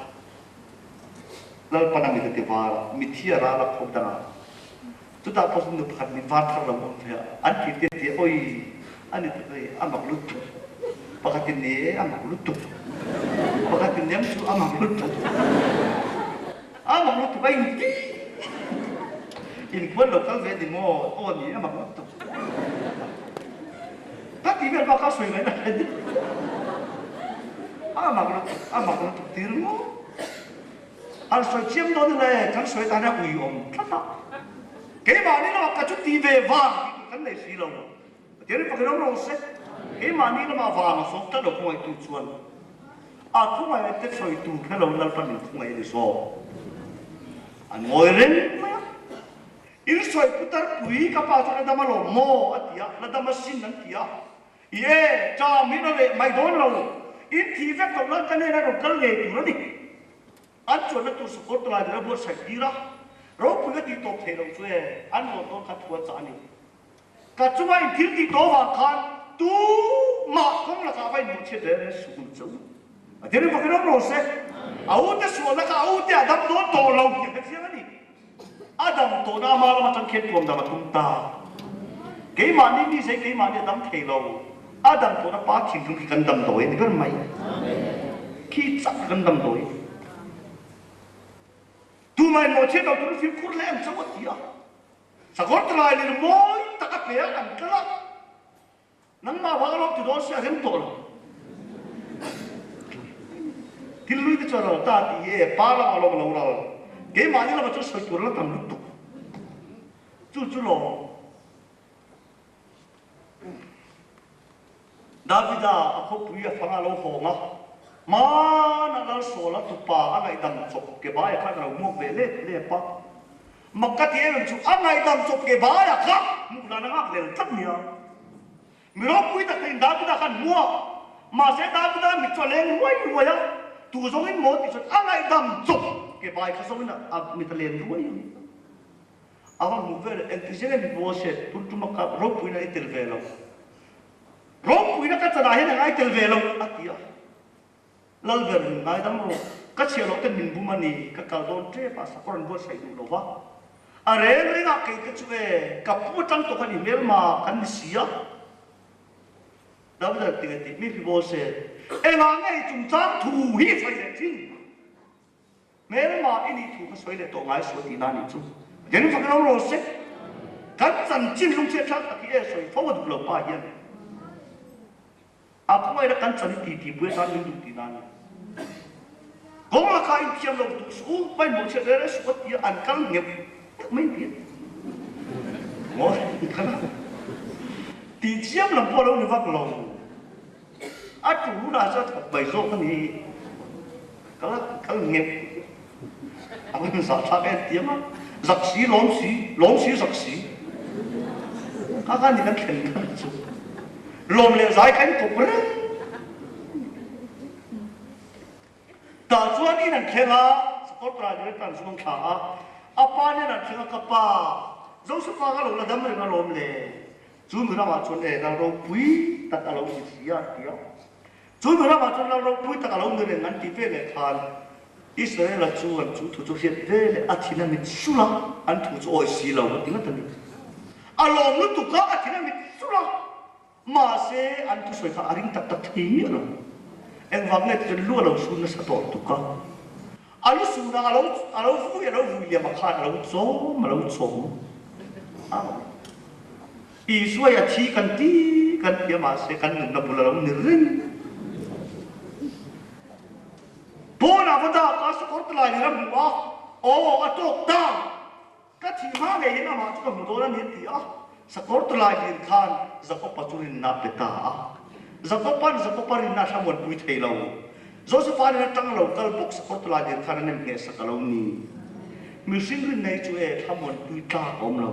Lalpan a mit a ti var a, mithi a ral a khawp dang a. Chutah pawh chu nu pakhat mit var thar lo awm ve a, an ti te ti awi a ni tak ei a mak lutuk. Pakhatin ni e a mak lutuk. Pakhatin nem chu a mak lutuk. A mak lutuk a inti. Inkhuan lo kal ve ni maw? Aw ni a mak lutuk. Ka ti vel bak a sawi mai na hre ni. A mak lutuk, a mak lutuk tir maw? Han sawi chiam dawn ila e, kan sawi tan hian ui awm tlat a. Keimahni lamah ka chu ti ve vang tih tur kan nei si lo. Pathian in fakin awm rawh se. Keimahni lamah vang a sawm tlat lo khawngaihtu chuan a khawngaih te sawi tur hre lo Lalpan min khawngaih a ni zawk. An ngawi reng mai a. In sawi putar pui ka pa chuan la dam alawm maw a ti a, la dam asin an ti a. I e, ṭam in a reh mai dawn lo. In thih vek loh nan ka hnenah rawn kal ngei tur a ni. An chuanna tur sakawr talai ber a buatsaih tir a, ropui a tih tawp theih loh chu e, an rawn dawn kha thu a chah a ni. Ka chunga in thil tih tawh avang khan tumah kawng lakah va inmawhchhiat reng reng suh che u. A thil in fakin awm rawh se. A ute sualna kha a ute a dam dawn tawh lo tih a hrechiang a ni. A dam tawhna ama lam atang khian tuam dam a tum ta. Keimahni mi zei keimahni a dam thei lo. A dam tawhna pa thinlung khi kan damdawi a ni ber mai. Khi chak kan damdawi. Tumah in mawhchhiat lo turin fimkhur hle ang chauh a ti a. Sakawr talai lir mawi tak a pe a an kal a. Nangmah vang alawm ti dawn si a rem tawh lo. Thil lui te chu a ral ta tih hi e, pa lamah alawm a lo ral. Keimahni lamah chuan sawi tur a la tam lutuk. Chu chu lawm. Davida a khawpui a fang a lo hawng a, hmanah Lal Sawla tupa a ngaihdam chawp ke baia khan a lo hmuak ve lep lep a. Mak ka ti em em chu a ngaihdam chawp ke baia kha hmuh dan a nghak lel tlat nia. Mi ropui tak in Davida khan hmuak, mahse Davida mit chu a leng ruai ruai a, tu zawngin maw tih chuan a ngaihdam chawp ke bai kha zawngin a mit a len ruai a. A va hmuh vel engti zel em Moses tun tuma ka ropuina i tel ve lo. Ropuina ka chanah hian a ngai tel ve lo a ti a. Lalber min ngaidam rawh, ka chhiah loh ten min bum a ni, ka kal dawn tep a, sakawr an buatsaih duh lo va. A reng rengah kei te chu e, ka pu atang tawh khan i hmelma kan ni si a. Davida tinge tih mi hi Moses, engah nge i chungchang thu hi i sawi leh thin? Hmelma i nih thu kha sawi leh tawh ngai suh tihna nih chu. Pathian fak ro ro se. Kan chanchin lungchhiat thlak tak hi e sawi fo a duh lo pa hian. A khawngaihna kan chan i ti ti pui atan min duh tihna a ni. Kawng lakah inthiam lo duh suh u, hmaihmawh chhiat reng reng suh a tia an kal ngheuh ngheuh mai tia. Ngawi kal a tih chiam lam pawh a lo ni vak lo. A tu hunah chuan thawk mai zawk a ni. Kal a kal ngheuh a rawn zah thlak em tiang a, zak si lawm si, lawm si zak si. Kha kha ni kan thlen kha chu. Lawm leh zai kha in kawp reng. Tah chuan in an thleng a, sakawr trai director an zuang thla a, a pa nen an thleng a, ka pa, Josefa ka lo la dam reng alawm le. Chu mi ramah chuan e lal ropui tak a lo ni si a, ti a. Chu mi ramah chuan lal ropui tak a lo ni reng an ti ve leh khan Israela chuan chu thu chu hriat ve leh a thin a mit sulh a, an thu chu awi si lo a ti ngat a ni. A lawm lutuk a, a thin a mit sulh a, mahse an thusawi kha a ring tak tak thei miah lo. Engvang nge ti chuan lu a lo sun nasa tawh lutuk a. A lu sunah a lo a lo vui a lo vui liam a khan a lo chawm a lo chawm a. Isua hi a thi kan ti kan ti a mahse kan nunna bul a lo ni reng. Pawnah va dak a sakawr te lai nen a hmu a, aw a tawk ta. Ka thih hma ngeiin amah chu ka hmu dawn a ni a ti a. Sakawr tawlai lir khan Jakob-a chu rinna a pe ta a. Jakob-a'n Jakob-a rinna a thlamuanpui thei lo. Joseph-a nen atang lo kal bawk sakawr tawlai lir khan a nem ngheh sak a lo ni. Mihring rinna hi chu e thlamuanpui tlak a awm lo.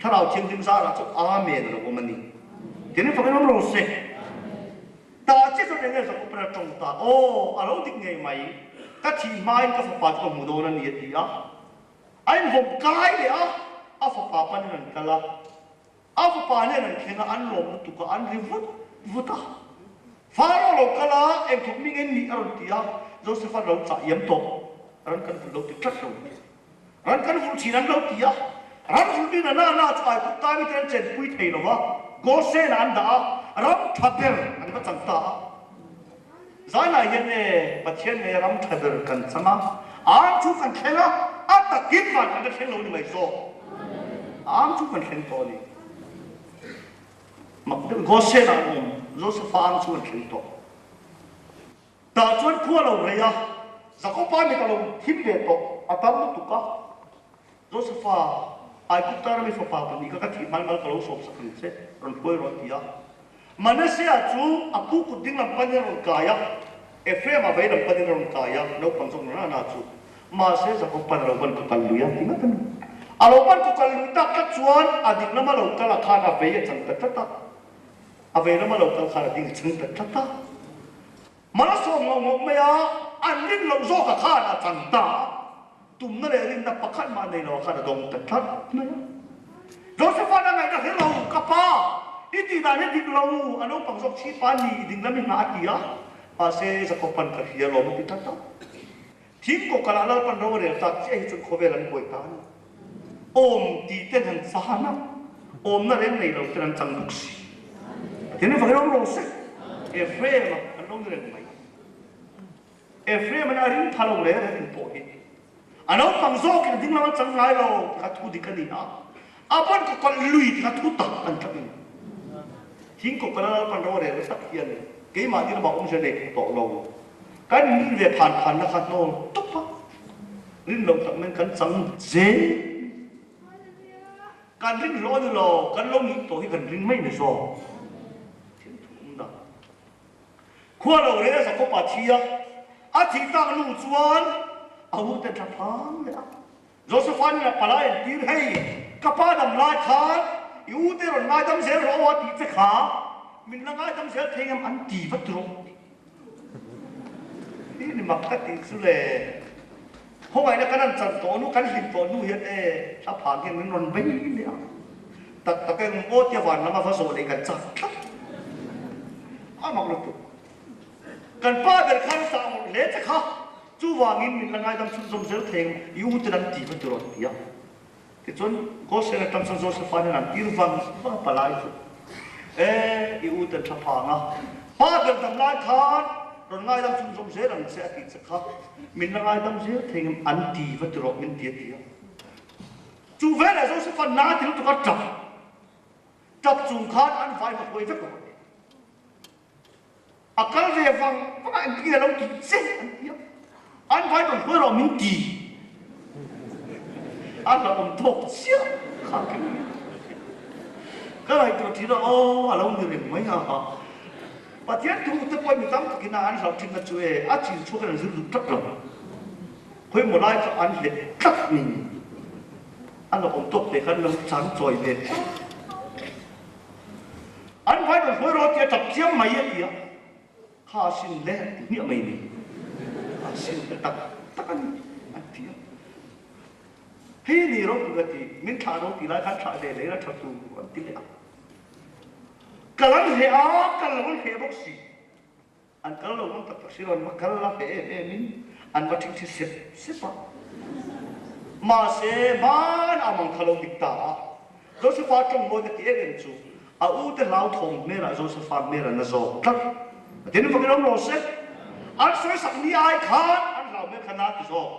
Thlarau Thianghlim zarah chu Amen a lo awm a ni. Tiangin fakin awm rawh se. Tah chiah chuan enge Jakob-a'n a tawng ta? Aw, a lo dik ngei mai. Ka thih hmain ka fapa chu ka hmu dawn a ni a ti a. A invawm kai leh a, a fapa panin an kal a. A fapa nen an thleng a, an lawm lutuk a, an ri vut vut a. Faro lo kal a, engthawk mi nge nih a rawn ti a, Joseph-a lo chah iam tawh, ran kan vulh lo ti tlat lo ni. Ran kan vulh thin an lo ti a, ran vulh mi nana na chu Aigupta mite an chenpui thei lo va, Gosen-ah an dah a, ram tha ber an va chang ta a. Zanah hian e Pathian nge ram tha ber kan chang a, ang chu kan thleng a, a takin van kan la thleng lo ni mai zawk. Ang chu kan thleng tawh a ni. Mak deuh Gosen ah an awm, Josepha ang chu an thleng tawh. Tah chuan khua lo rei a, Jakoba mit a lo thim ve tawh, a tam lutuk a. Josepha, Aigupta rami fapa pahnih kha ka thih hmai mal ka lo sawm sak ang che, rawn hruai rawh a ti a. Manasseh chu a pu kut ding lam panin a rawn kai a, Ephraim-a vei lam panin a rawn kai a, naupang zawk nana na chu. Mahse, Jakob pan a lo ban ku kal lui a ti ngat a ni. A lo ban ku kal lui tak tlat chuan a ding lama lo kal a khan a vei a chang ta tlat a, a vei lama lo kal khan a ding a chang ta tlat a. Malsawm ngauh ngauh mai a, an rin loh zawk a khan a chang ta a, tumna leh rinna pakhat mah nei lo a khan a dawng ta tlat mai a. Joseph-a'n a ngaihna hre lo, Ka pa, i tih dan hi dik lo, a naupang zawk chhi pa ni, i ding lam i nghah a ti a, mahse Jakob-a'n ka hria lawm a ti tlat a. Thing kawkalah Lalpan ro a rel tak chiah hi chuan khawvel an buai ta a ni. Awm tih ten han chan a, awmna reng nei lo ten an chang bawk si. Pathian in fakin awm rawh se. Ephraim-a an lo ni reng mai. Ephraim-a'n a ring tha lo reng reng in pawh hi a naupang zawkin a ding lam an chang ngai lo ti kha thu dik a ni a, a ban kawkalh lui ti kha thu tak an tlat a ni. Thing kawkalh a Lalpan ro a rel tak hian keimah ding lamah awmzia nei thei tawh lo. Kan inrin ve phan phanna kha hnawl tawp a. Rin loh tak men kan chang zel. Kan rin hlawh a ni lo, kan lo nih tawh hi kan ring mai ni zawk. Thil thu awm dah. Khua lo reng a Jakob-a thi a, a thih tak nu chuan a u te tha phang leh a. Joseph-a hnenah palai an tir, Hei, ka pa dam lai khan i u te rawn ngaidam zel rawh aw a tih che kha, min la ngaidam zel thei ngam an ti vat rawh. Hi ni mak ka tih chu le. Khawngaihna kan han chan tawh hnu, kan hlim tawh hnu hian e, thla phang hian min rawn bei leh a. Tak tak eng aw tia van lama va zawh leh kan chak tlat. A mak lutuk. Kan pa ber khan a tah ngawrh hle che kha. Chuvangin min la ngaidam chhunzawm zel thei ang, i u ten an ti va ti rawh ti a. Tichuan Goshen atang chuan Josepha nen an tir vang vang a palai chu. E, i u ten tha phang a, pa ber dam lai khan rawn ngaidam chhunzawm zel ang che a tih che kha. Min la ngaidam zel thei ngem an ti va ti rawh min ti a ti a. Chu veleh Josepha na ti lutuk a tap tap chung khan an vai va huai vek rawh a ti. A kal ve vang vang a engtin nge a lo tih che an ti a, an vai rawn hruai rawh min ti. A hlauhawm tawk chiah kha kher mai. Ka ngaihtuah thin a, aw a lo ni reng mai a. Pathian thu te pawhin mi tam takin a an hlauh thinna chu e, a chin chhuak in an zir duh tlat lo. Khawimaw lai kha an hlet tlat ni. A hlauhawm tawk te khan lo chang chawi ve tlat. An vai rawn hruai rawh tia tap chiam mai a ti a, kha a sin le ti hmiah mai ni, a sin le tak tak a ni an ti a. Hei a ni ropui a ti, min thlah ro ti lai khan thlah ve leh ila tha tur an ti leh a. Kal an hleh a, kal lo an hleh bawk si. An kal lo ngam tak tak si lo, an va kal la hle em em in an va thingthi sep sep a. Mahse, hmaan a mang kha lo dik ta a. Josepha tawng mawi ka ti em em chu, a u te hlauthawng hmelah Josepha hmel an la zawk tlat. Pathian fakin awm rawh se. An sawisak ni ai khan an hlau hmel kha na ti zawk.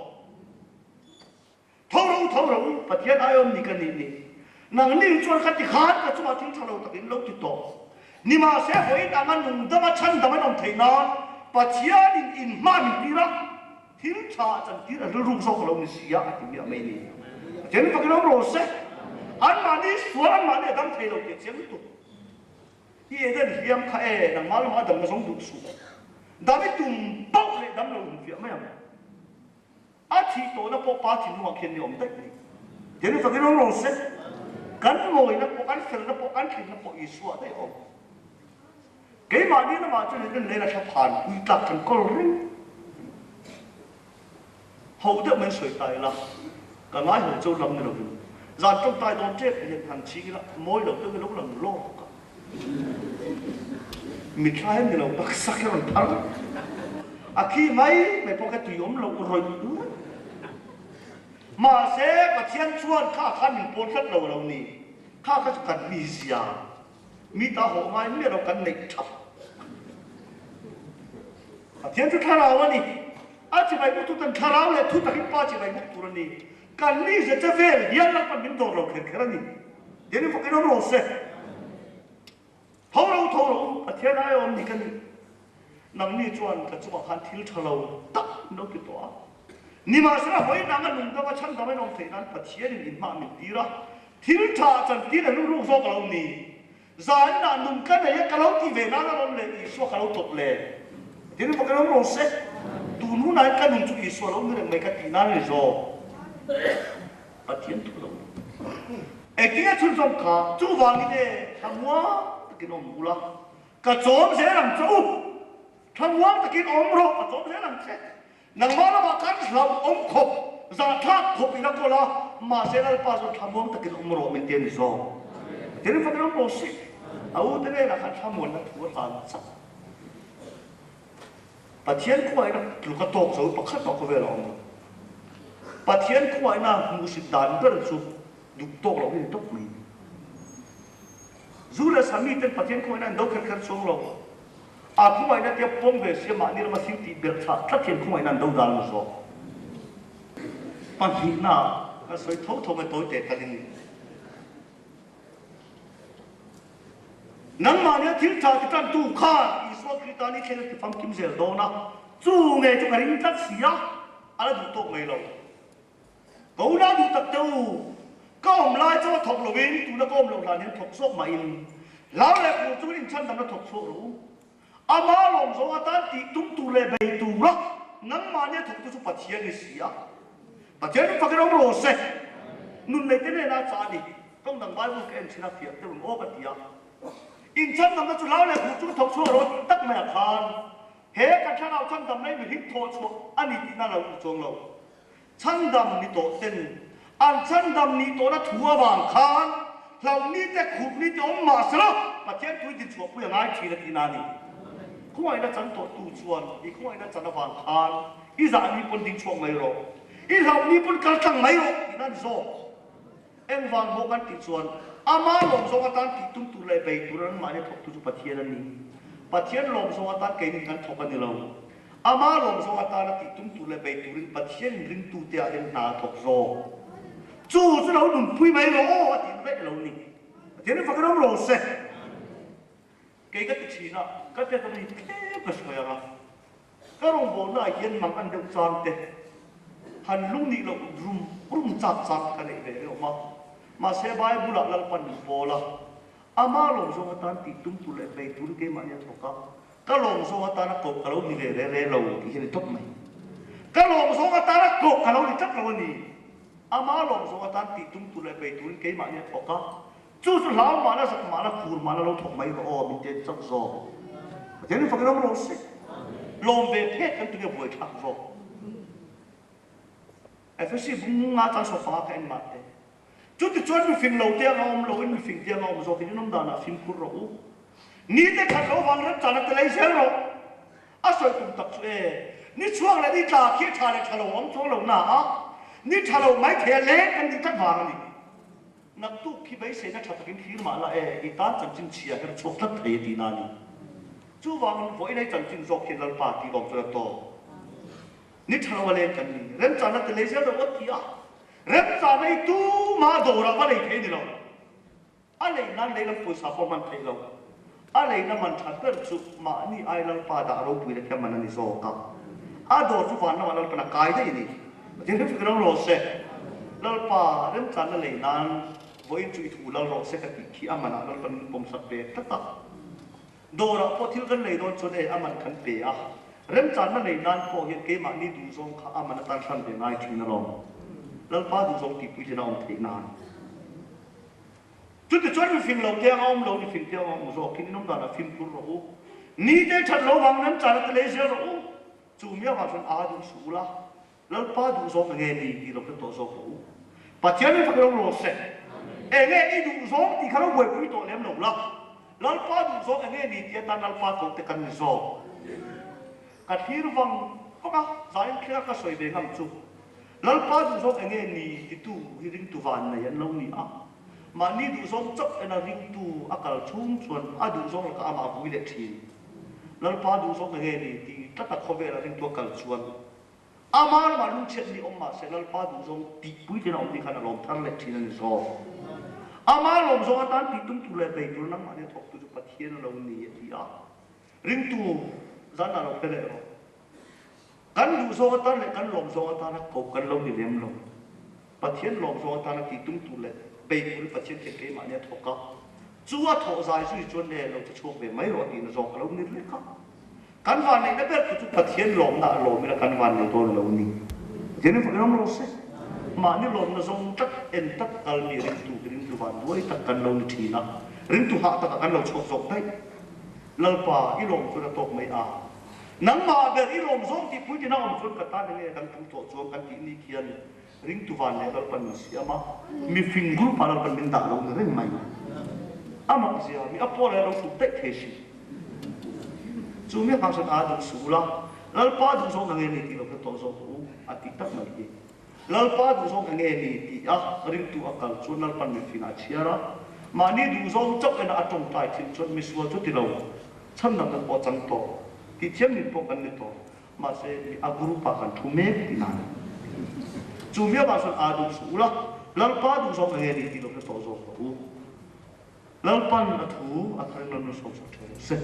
Tho ro tho ro, Pathian ai awm ni ka nih ni. Nangni chuan ka ti khan ka chungah thil tha lo takin lo ti tawh. Nimahse vawiin anga nungdam a chhandam an awm theih nan Pathianin inhma min tir a, thil tha a chantir a rilruk zawk a lo ni si a, a ti miah mai ni. Pathian fakin awm rawh se. Anmahni sual anmahni a dam thei lo tih a chiang lutuk. I Eden hliam kha e, nangmah lamah a damna zawng duh suh. Dam i tum pauh leh dam lo infiah mai ang. A thih tawhna pawh pa thinlungah khian ni awm daih mai. Tiang fakin awm rawh se. Kan mawina pawh, kan felna pawh, kan tlinna pawh Isua daih awm. Keimahni lamah chuan in len a thla phan pui tlak kan kawl reng. Ho deuh mai sawi ta ila, ka ngai ho cho lam ni lovin zan tawngtai dawn tep hian han ching ila mawi lo deuh hi lo lang lawk a. Mitthla hian ni lo taksa khi a rawn phar a khi mai mai pawh kha tui awm loh rawih rawih. Mahse Pathian chuan kha khan min pawn tlat lo a lo ni. Kha kha chu kan mizia mi ta hawh ngai miah lo kan neih thap. Pathian chu thlarau a ni. A chibai buk tu tan thlarau leh thu takin pa chibai buk tur a ni. Kan mizia che vel hian Lalpan min dawr lo kher kher a ni. Tin fakin awm rawh se. Tho ro tho ro u, Pathian ai awm ni ka ni. Nangni chuan ka chungah khan thil tha lo tak min lo ti tawh a. Nimahsela vawiin anga nungdam a chhandam in awm theih nan Pathianin inhmah min tir a, thil tha ah chantir a rilruk zawk a lo ni. Zaninah nun ka nei a, ka lo ti ve nan alawm le, Isua ka lo tawp le. Tin fakin awm rawh se. Tun hunah hian ka nun chu Isua lo ni reng mai ka tih nan a ni zawk. Pathian thu lo ni. Engtin a chhunzawm kha? Chuvangin e, thlamuang takin awm ula, ka chawm zel ang che u. Thlamuang takin awm rawh, ka chawm zel ang che. Nangmah lamah khan hlauh awm khawp, zahthlak khawp in a kawl a, mahse Lalpa chuan thlamuang takin awm rawh min ti a ni zawk. Pathian fakin awm rawh se. A ute hnenah khan thlamuanna thu a hlan chak. Pathian khuaina tluk a tawk zo pakhat mah khawvel a awm lo. Pathian khuaina hmuhsit dan ber chu duh tawk loh hi a ni tawp mai. Zu leh sa miten Pathian khuaina an do kher kher chuang lo. A khuaina tia pawm ve sia mahni rama thil tih belh chah tlat hian khuaina an do dan lo zawk. Pahnihna ka sawi tho tho mai tawi teh talin. Nangmahnia thil tha ti tantu khan Isua Krita ni thleng a ti famkim zel dawn a, chu nge chu ka ring tlat si a, a la duh tawk mai lo. Ka unau duh tak teh u, ka awm lai chauh a thawk lovin tuna ka awm loh hlan hian thawk chhuak mahin hlau leh phur chungin inchhandamna thawk chhuak rawh u. Ama lawm zawng atan tih tum tur leh bei tura nangmahnia thawktu chu Pathian ni si a. Pathian fakin awm rawh se. Nun neite hnenah a chah a ni. Tawng dang Bible ka en thin a, fiah deuh ang aw ka ti a. Inchhandamna chu hlau leh phur chu ka thawk chhuak rawh tih tak maiah khan he kan thlarau chhandamna hi mihring thawh chhuah a ni tihna lo ni chuang lo. Chhandam ni tawh ten an chhandam nih tawhna thu avang khan hlauh ni te khup ni te awm mah sela Pathian thu i dinchhuahpui a ngai thin a tihna a ni. Khawngaihna chan tawhtu chuan i khawngaihna chan avang khan i zah ni pawn dingchhuak mai rawh, i hlauh ni pawn kal tlang mai rawh tihna a ni zawk. Engvang maw kan tih chuan ama lawmzawng atan tih tum tur leh bei tur an mahni thawktu chu Pathian a ni. Pathian lawmzawng atan keinin kan thawk a ni lo. Ama lawmzawng atana tih tum tur leh bei turin Pathianin ringtute ah hian hna a thawk zawk. Chu chu lo nunpui mai rawh aw a tihna daih a lo ni. Pathianin fak in awm lo se. Kei ka ti thin a, ka tet a ni tlem ka sawi ang a. Ka rawngbawlna ah hian mang an deuh chang te, han lung nih loh rum rum chak chak ka neih ve reuh a. Mahse Bible ah Lalpan min pawl a, ama lawmzawng atan tih tum tur leh bei turin keimahni a thawk a, ka lawmzawng atana koh ka lo ni ve re re lo tih hi a ni tawp mai. Ka lawmzawng atana koh ka lo ni tlat lo a ni. Ama lawmzawng atan tih tum tur leh bei turin keimahni a thawk a, Chu chu hlau mahna zak mahna khur mahna lo thawk mai rawh aw min ten chauh zawk. Pathian in fakin awm rawh se. Lawm ve phet kan tunge buai thlak zawk. Efesi bung nga chang sofa ka en mah te. Chuti chuan mifing lo te anga awm lo in mifing te anga awm zawk in inawm danah fimkhur rawh u. Ni te that lo vang rem chana te lei zel rawh. A sawi tum tak chu e, ni chhuak leh ni tla khi tha leh tha lo awm chuang lo na a, ni tha lo mai thei a leng kan nih tlat vang a ni. Naktuk khi beiseina tha takin thlir mah la e, i tan chanchin chhia her chhuak tlat thei a tihna a ni. Chuvangin vawiin ei chanchin zawk hian Lalpa tih lawm chuan a tawk. Ni tha lo a leng kan ni. Remchana ti lei zel lo a ti a. Remchana i tumah dawrah va lei thei a ni lo. A lei nan lei lam pawisa pawh hman theih lo. A leina man that ber chu mahni ai Lalpa dah ropuina khi a man a ni zawk a. A dawr chu van lamah Lalpan a kai daih a ni. Pathian hrim hrim rawh se. Lalpa remchanna lei nan vawiin chu i thu lal rawh se ka tih khi a manah Lalpan min pawmsak ve tlat a. Dawrah pawh thil kan lei dawn chuan e a man kan pe a. Remchanna lei nan pawh hian keimahni duhzawng kha a man atan hran ve ngai thin alawm. Lalpa duhzawng tihpuitlin a awm theih nan. Chutichuan mifing lo te anga awm lo, mifing te anga awm zawkin in awm danah fimkhur rawh u. Ni te that lo vang nan chana te lei zel rawh u. Chu mi avang chuan aa duh suh ula, Lalpa duh zawng enge ni tih lo hre tawh zawk rawh u. Pathian in fak rawng rawh se. Enge i duh zawng tih kha lo buaipui tawh lem lo la, Lalpa duh zawng enge ni tih atan Lalpa koh te kan ni zawk. Ka thlir vang vang a, zain thlenga ka sawi ve ngam chu. Lalpa duhzawng enge ni titu hi ringtu van nei an lo ni a, mahni duhzawng chauh ena ringtu a kal chhung chuan a duhzawng lakah amah a vui leh thin. Lalpa duhzawng enge ni ti tlata khawvela ringtu a kal chuan ama lamah lungchhiat ni awm mahse Lalpa duhzawng tihpui tlin a awm ni khan a lawm thar leh thin a ni zawk. Ama lawmzawng atan tih tum tur leh bei tur nangmahni a thawktu chu Pathian a lo ni a ti a, ringtu zanah lo hre leh rawh. Kan duhzawng atan leh kan lawmzawng atana koh kan lo ni lem lo. Pathian lawmzawng atana tih tum tur leh bei turin Pathian khian keimahni a thawk a, chu a thawh zai zui chuan e lo che chhuak ve mai rawh tihna zawk a lo ni lek a. Kan vanneihna ber tu chu Pathian lawmna a lawm ila kan vannei dawn a lo ni. Pathian in fakin awm rawh se. Mahni lawmna zawng tlat en tlat kal mi ringtu hi ringtu vanduai tak kan lo ni thin a, ringtu hah takah kan lo chhuak zawk daih. Lalpa, i lawm chuan a tawk mai a. Nangmah ber i lawm zawng tih puitlin a awm chuan ka tan enge dang tum tawh chuan kan tih ni khian ringtu van leh Lalpan min siam a, mifing group ah Lalpan min dah lo ni reng mai. A mak zia, mi a pawl ah lo hruk daih thei si. Chu mi hang chuan aa duh suh ula, Lalpa duh zawng enge ni tih lo hre tawh zawk u a tih tak mai hi. Lalpa duhzawng enge ni tih a ringtu a kal chuan Lalpan mifing a chhiar a, mahni duhzawng chauh ena a tawngtai thin chuan misual chu ti lo, chhandamna pawh a chang tawh, tih thiam min pawh kan ni tawh, mahse mi a group ah kan thu mek tih na a ni. Chu mi avang chuan aa duh suh ula, Lalpa duhzawng enge ni tih lo hre tawh zawk rawh u. Lalpan a thu a thar in rawn sawm sak tha rawh se.